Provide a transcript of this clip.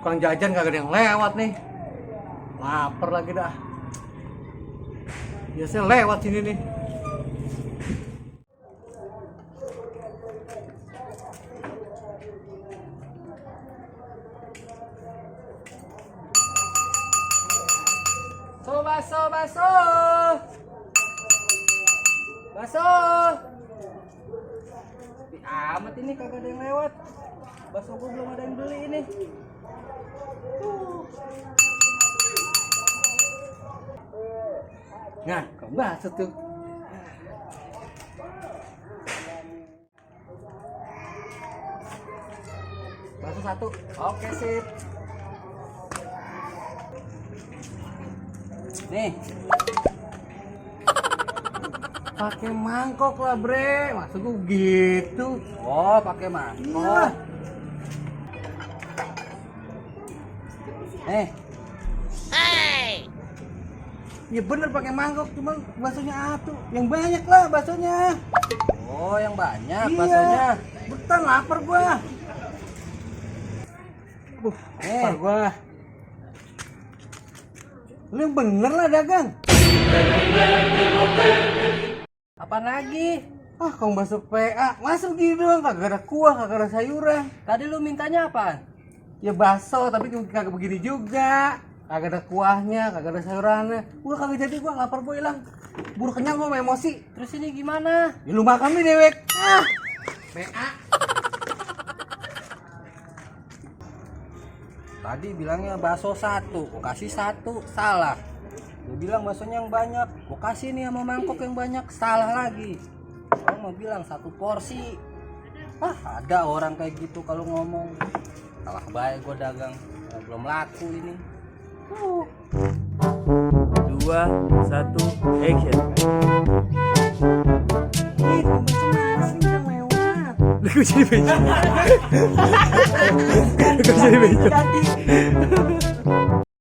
Tukang jajan kagak ada yang lewat nih. Lapar lagi dah. Biasanya lewat sini nih. Baso, baso. Baso. Di amat ini kagak ada yang lewat. Baso gua belum ada yang beli ini. Nah, kau baso tuh. Baso satu. Oke, sip. Nih. Pakai mangkok lah, Bre. Maksud gua gitu. Oh, pakai mangkok. Iya. Hey. Ya bener pakai mangkok, cuma baksonya atuh. Yang banyak lah baksonya. Oh, yang banyak Iya. baksonya. Betul, lapar gua. Lapar gua. Lu yang bener lah dagang. Apaan lagi? Ah, kau masuk PA, masuk gitu doang, kagak ada kuah, kagak ada sayuran. Tadi lu mintanya apaan? Ya bakso, tapi kagak begini juga. Kagak ada kuahnya, kagak ada sayurannya. Udah kagak jadi gua, lapar gua hilang. Buru kenyang gua sama emosi. Terus ini gimana? Ya lu makan nih dewek. Ah, PA. Tadi bilangnya bakso satu, gua kasih satu, salah. Dia bilang baksonya yang banyak, gua kasih nih sama mangkok yang banyak, salah lagi. Orang mau bilang satu porsi. Ah, ada orang kayak gitu kalau ngomong. Salah baik gua dagang, belum laku ini. 2, 1, action. Ih, kau masing-masing yang mewah. Gue jadi bejo. Gue jadi bejo. Jadi.